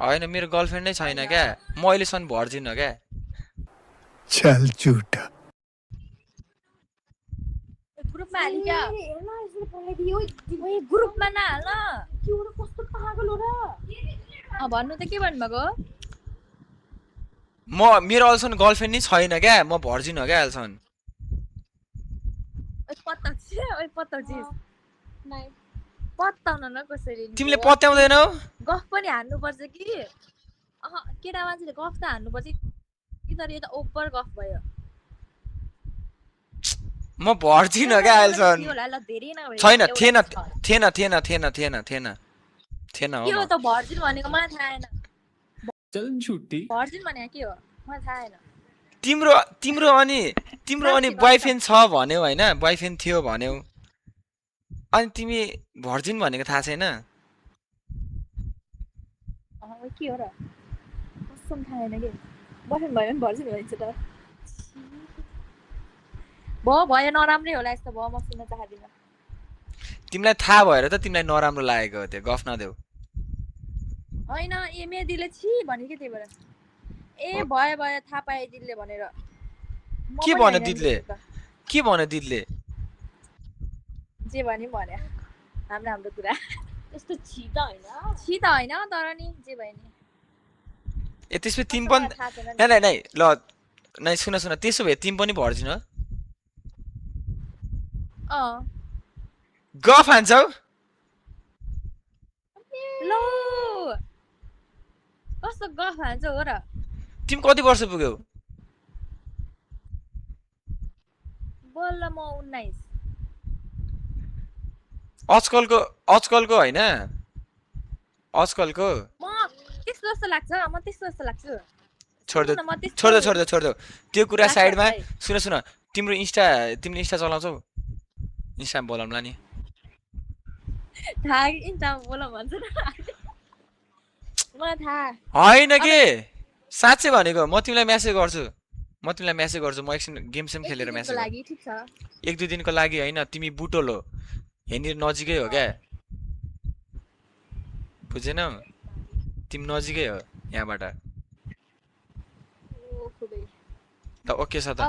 होइन मेरो गर्लफ्रेन्ड नै छैन क्या म अहिलेसम्म भर्जिन हो क्या चल झूठा ग्रुपमा हालि क्या ग्रुपमा नहाल कस्तो पागल हो र भन्नु त के भन्नुभएको मेरो अहिलेसम्म गर्लफ्रेन्ड नै छैन क्या म भर्जिन हो क्या अहिलेसम्म पत्ताउन न कसरी तिमीले पत्याउँदैनौ गफ पनि हान्नुपर्छ कि केटा मान्छेले गफ त हान्नुपर्छ कि तर यो त ओभर गफ भयो म भर्जिन हो क्या अहिलेसम्म धेरै नभए छैन थिएन थिएन थिएन थिएन थिएन थिएन थिएन के हो हो त भर्जिन भनेको मलाई थाहा छैन चल झुट्टी भर्जिन भनेको के हो मलाई थाहा छैन तिम्रो अनि बोयफ्रेन्ड छ भन्यौ होइन बोयफ्रेन्ड थियो भन्यौ अनि तिमी भर्जिन भनेको थाहा छैन के हो र कसम थाहा छैन कि बोयफ्रेन्ड भयो भने भर्जिन भनिन्छ त भयो नराम्रै होला यस्तो भयो म सुन्न चाहदिनँ तिमीलाई थाहा भएर त तिमीलाई नराम्रो लागेको हो त्यो गफ नदेऊ होइन मेदीले छि भने कि त्यही भएर भयो थाहा पाए दिदीले भनेर के भन्यो दिदीले के भन्यो दिदीले जे भने हाम्रो कुरा यस्तो छि त होइन तर नि जे भयो नि ए त्यसपछि तिमी पनि नै ल नै सुन त्यसो भए तिमी पनि भर्जिन हो गफ हान्छौ ल कस्तो गफ हान्छौ हो र तिमी कति वर्ष पुग्यौ बोल म 19 आजकलको होइन आजकलको म त्यस्तो जस्तो लाग्छ म त्यस्तो जस्तो लाग्छु छोड्दो त्यो कुरा साइडमा सुन तिम्रो तिमीले इन्स्टा चलाउँछौ इन्स्टा बोलाउँला नि होइन के साँच्चै भनेको म तिमीलाई मेसेज गर्छु म एकछिन गेम सेम खेलेर मेसेज एक दुई दिनको लागि होइन तिमी बुटोल हो यहाँनिर नजिकै हो क्या बुझेनौ तिमी नजिकै हो यहाँबाट त ओके छ त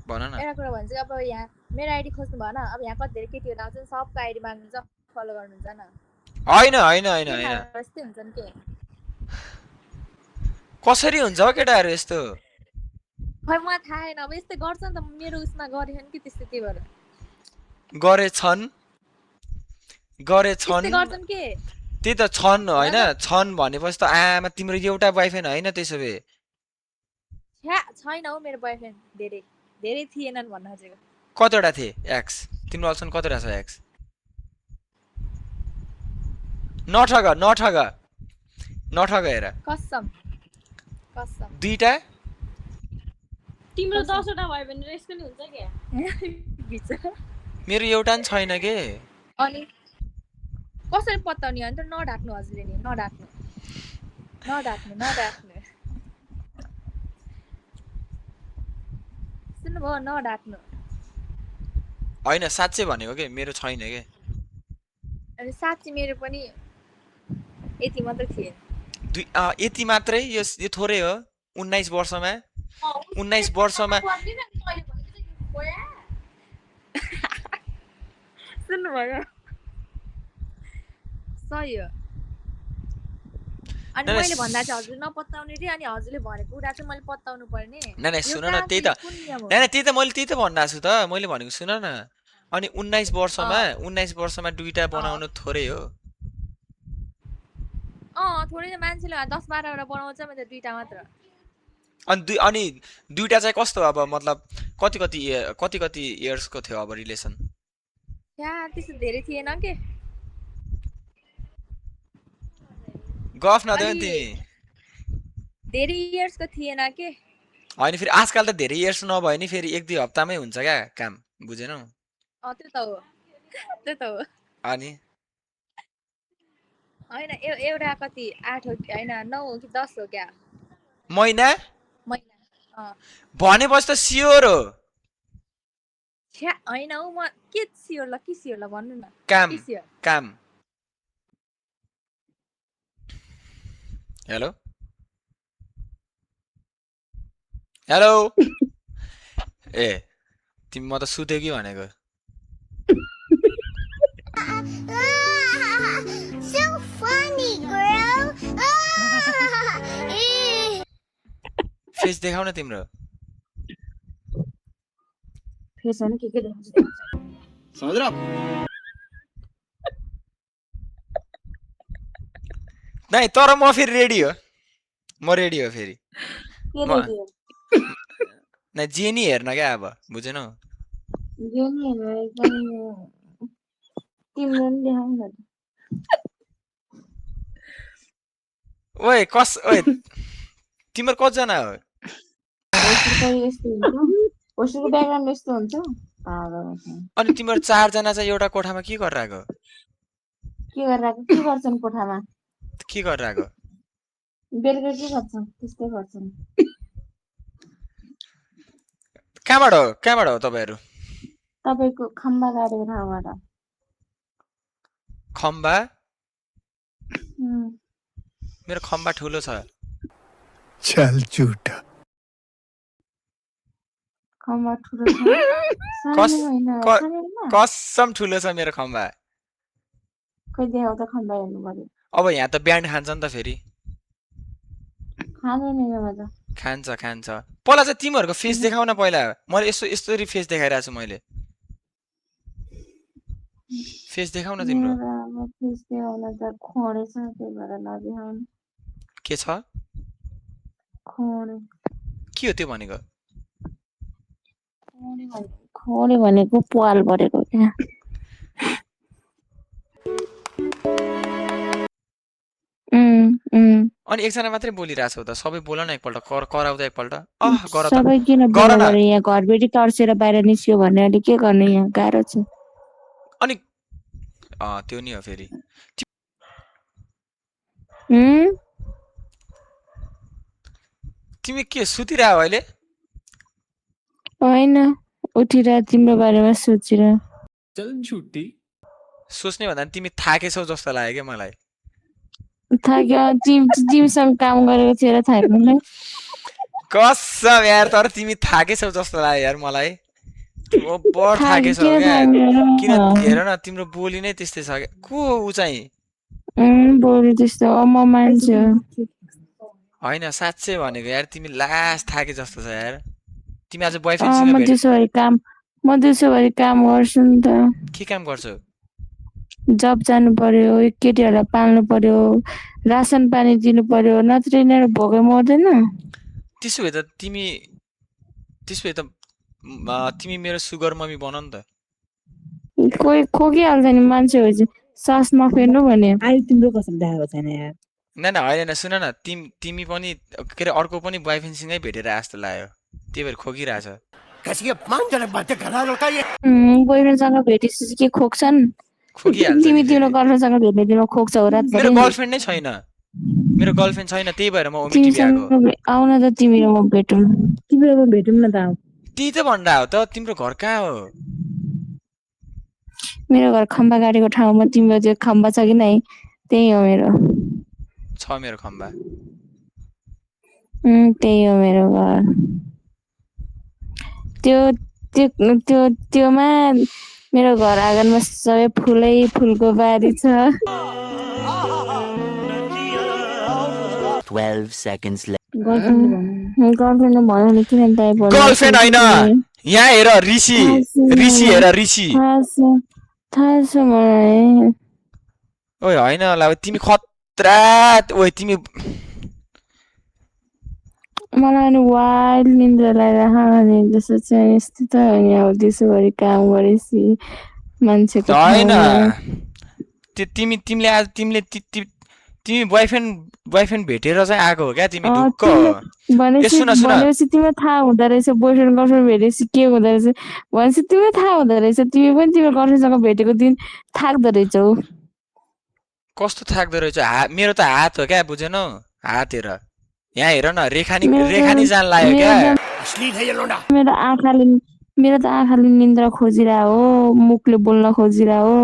भन न एउटा कुरा भन्छु अब यहाँ मेरो आइडी खोज्नु भएन अब यहाँ कति धेरै केटीहरू आउँछ सबको आइडी माग्नुहुन्छ फलो गर्नुहुन्छ न होइन यस्तै हुन्छ नि के कसरी हुन्छ हो केटाहरू यस्तो खै मलाई थाहा छैन अब यस्तै गर्छ नि त मेरो उसमा गरेछन् कि त्यस्तो के भएर गरेछन् गर्छन् के त्यही त छन् होइन छन् भनेपछि त आमा तिम्रो एउटा बोयफ्रेन्ड होइन त्यसो भए छैन हौ मेरो बोयफ्रेन्ड धेरै थिएनन् भन्न खोजेको कतिवटा थिए एक्स तिम्रो अल्छन् कतिवटा छ एक्स नठग हेर कसम दुईटा तिम्रो 10 वटा भयो भने रेस्ट पनि हुन्छ के मेरो एउटा नि छैन के अनि कसरी पत्ताउने अनि त नढाक्नु हजुरले नि नढाक्नु सुन्नुभयो नढाक्नु होइन साँच्चै भनेको के मेरो छैन के अनि साँच्चै मेरो पनि यति मात्र थिए यति मात्रै यो थोरै हो 19 वर्षमा सुन्नुभयो सही हो अनि मैले भन्दा चाहिँ हजुर नपत्ताउने रे अनि हजुरले भनेको कुरा चाहिँ मैले पत्ताउनु पर्ने नै सुन न त्यही त मैले त्यही त भन्दा छु त मैले भनेको सुन न अनि 19 वर्षमा दुईटा बनाउनु थोरै हो थोरै मान्छेले 10-12 वटा बनाउँछ मैले दुईटा मात्र अनि दुईटा चाहिँ कस्तो अब मतलब कति इयर्सको थियो अब रिलेसन त्यस्तो धेरै थिएन के गफ नदेऊ नि तिमी धेरै इयर्सको थिएन के होइन फेरि आजकल त धेरै इयर्स नभए नि फेरि 1-2 हप्तामै हुन्छ क्या काम बुझेनौ त्यो त हो अनि होइन एउटा कति 8 हो होइन 9 हो कि 10 हो क्या महिना भनेपछि त स्योर हो होइन हौ म के स्योर ल भन्नु न काम हेलो हेलो ए तिमी म त सुत्यो कि भनेको So funny, girl. फेस देखाउ न तिम्रो फेस हैन के देखाउँछ नाइ तर म फेरि रेडी हो म रेडी हो फेरि के म- रेडी हो नाइ जेनी हेर्न क्या अब बुझेनौ यो नि एकदम तिम्रो नि देखाउन न ओए कस ओए तिम्रो कतिजना हो पोस्टरको यस्तो हुन्छ पोस्टरको ब्याकग्राउन्ड यस्तो हुन्छ पागल अनि तिम्रो 4 जना चाहिँ एउटा कोठामा के गरेर आएको के गरिरहेको के गर्छन् कोठामा के गरेर आएको बेलुका के गर्छन् त्यस्तै गर्छन् कहाँबाट हो तपाईहरु तपाईको खम्बा गाडेको ठाउँबाट खम्बा उम्, मेरो खम्बा ठुलो छ चल झूठा खम्बा ठुलो छ कस- सानो होइन क- सानो होइन कसम ठुलो छ मेरो खम्बा खोइ देखाउ त खम्बा हेर्नु पर्यो अब यहाँ त ब्यान्ड खान्छ नि त फेरि खाँदैन योमा त खान्छ पहिला चाहिँ तिमीहरूको फेस देखाउ न पहिला मैले यस्तरी फेस देखाइरहेको छु मैले फेस देखाउ न तिम्रो मेरो अब फेस देखाउन त खोडे छ त्यही भएर नदेखाउनु के छ खोडे के हो त्यो भनेको खोडे भनेको पाल परेको क्या अनि एकजना मात्रै बोलिरहेछौ त सबै बोल न एकपल्ट कराउ त एकपल्ट गर त सबै किन गर बोल्नु न। पर्यो यहाँ घरबेटी तर्सेर बाहिर निस्क्यो भने अहिले के गर्ने यहाँ गाह्रो छ अनि त्यो नि हो फेरि उम्, तिमी के सुतिरह अहिले होइन उठेर तिम्रो बारेमा सोचेर चल झूठी सोच्ने भन्दा नि तिमी थाकेछौ जस्तो लाग्यो क्या मलाई थाक्यो जिमसँग काम गरेको थियो र थाक्नुलाई कसम यार तर तिमी थाकेछौ जस्तो लाग्यो यार मलाई बर थाकेछौ क्या किन हेर न तिम्रो बोली नै त्यस्तै छ क्या को ऊ चाहिँ बोली त्यस्तो म मान्छे हो होइन साँच्चै भनेको यार तिमी लास्ट थाके जस्तो छ यार तिमी आज बोयफ्रेन्डसँग भेट म दिउँसोभरि काम गर्छु नि त के काम गर्छौ जब जानु पर्यो केटीहरूलाई पाल्नु पर्यो रासन पानी दिनु पर्यो नत्र यिनीहरू भोकै मर्दैन त्यसो भए त तिमी मेरो सुगर मम्मी बन नि त कोही खोकिहाल्छ नि मान्छे भएपछि सास नफेर्नु भने अहिले तिम्रो कसम देखाएको छैन यार होइन होइन सुन न तिमी पनि के अरे अर्को पनि बोयफ्रेन्डसँगै भेटेर जस्तो लाग्यो त्यही भएर खोकिरहेछ बोयफ्रेन्डसँग भेटेपछि के खोक्छन् खोकिहाल्छ तिमी नि तिम्रो फेरि। गर्लफ्रेन्डसँग भेट्ने तिम्रो खोक्छौ रात मेरो गर्लफ्रेन्ड नै छैन मेरो गर्लफ्रेन्ड छैन त्यही भएर म ओमिटी आएको तिमीसँग आउन त तिमी र म भेटौँ तिम्रो भेटौँ न त अब त्यही त भन्दा हो त तिम्रो घर कहाँ हो मेरो घर खम्बा गाडेको ठाउँमा तिम्रो त्यो खम्बा छ कि नै त्यही हो मेरो छ मेरो खम्बा त्यही हो मेरो घर त्योमा मेरो घर आँगनमा सबै फुलै फुलको बारी छ 12 seconds later. गर्लफ्रेन्ड भन्यो भने किन दाइ भन्नु गर्लफ्रेन्ड होइन यहाँ हेर ऋषि हेर ऋषि थाहा छ मलाई ओए होइन होला तिमी खतरा ओए तिमी मलाई अनि वाइल्ड निन्द्रा लगाएर खाने जस्तो चाहिँ यस्तो त होइन अब दिउँसोभरि काम गरेपछि मान्छेको होइन ठाउँमा। त्यो तिमीले आज तिमी बोयफ्रेन्ड भेटेर चाहिँ आएको हो क्या तिमी ढुक्क भनेपछि तिमीलाई थाहा हुँदो रहेछ बोयफ्रेन्ड गर्लफ्रेन्ड भेटेपछि के हुँदो रहेछ भनेपछि तिमीलाई थाहा हुँदो रहेछ तिमी पनि तिम्रो गर्लफ्रेन्डसँग भेटेको दिन थाक्दो रहेछौ कस्तो थाक्दो रहेछ मेरो त हात हो क्या बुझेनौ हात हेर यहाँ हेर न रेखानी जान लाग्यो क्या मेरो त आँखाले निन्द्रा खोजिरह हो मुखले बोल्न खोजिरह हो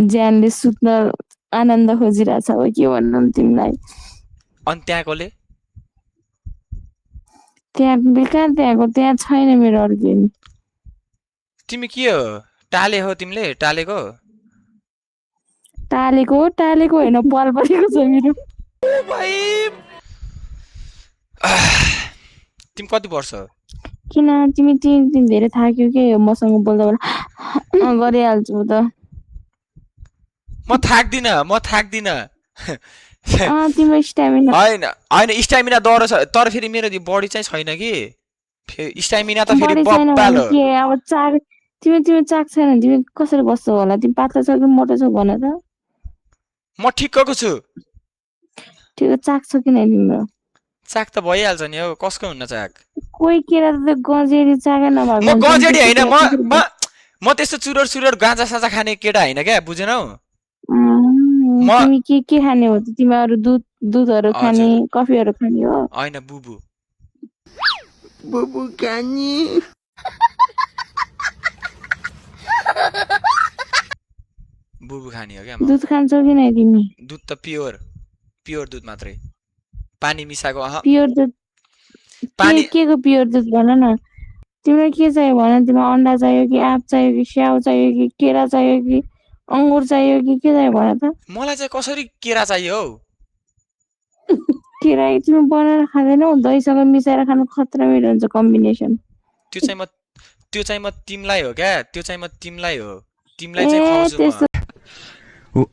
ज्यानले सुत्न आनन्द खोजिरहेछ हो के भन्नु तिमीलाई अनि त्यहाँकोले त्यहाँको त्यहाँ छैन मेरो अर्ग्यान तिमी के हो टाले हो तिमीले टालेको टालेको होइन पाल परेको छ मेरो तिमी कति वर्ष हो किन तिमी धेरै थाक्यो के मसँग बोल्दा बोल्दा गरिहाल्छु त म थाक्दिन तिम्रो स्ट्यामिना होइन स्ट्यामिना दह्रो छ तर फेरि मेरो बडी चाहिँ छैन कि स्ट्यामिना त फेरि बढी छैन बब्बाल भने के अब तिमी चाक छैन तिमी कसरी बस्छौ होला तिमी पातला छौ कि मोटो छौ भन त म ठिक्कको छु ठिक चाक छ कि नै तिम्रो चाक त भइहाल्छ नि हौ कसको हुन्न चाक कोही केरा त गजेडी चाकै नभएको म गजेडी होइन म त्यस्तो चुरोट गाँजा साजा खाने केटा होइन क्या बुझेनौ तिमी के खाने हो त तिमी अरू दुधहरू खाने कफीहरू खाने हो होइन बुबु बुबु खाने हो क्या म दुध खान्छौ कि नै तिमी दुध त प्योर दुध मात्रै पानी मिसाएको प्योर दुध के को प्योर दुध भन न तिमीलाई के चाहियो भन तिमीलाई अन्डा चाहियो कि आँप चाहियो कि स्याउ चाहियो कि केरा चाहियो कि अङ्गुर चाहियो कि के चाहियो भन त मलाई चाहिँ कसरी केरा चाहियो हौ केरा तिमी बनाएर खाँदैनौ दहीसँग मिसाएर खानु खतरा मिठो हुन्छ कम्बिनेसन त्यो चाहिँ म तिमीलाई हो क्या तिमीलाई चाहिँ खुवाउँछु म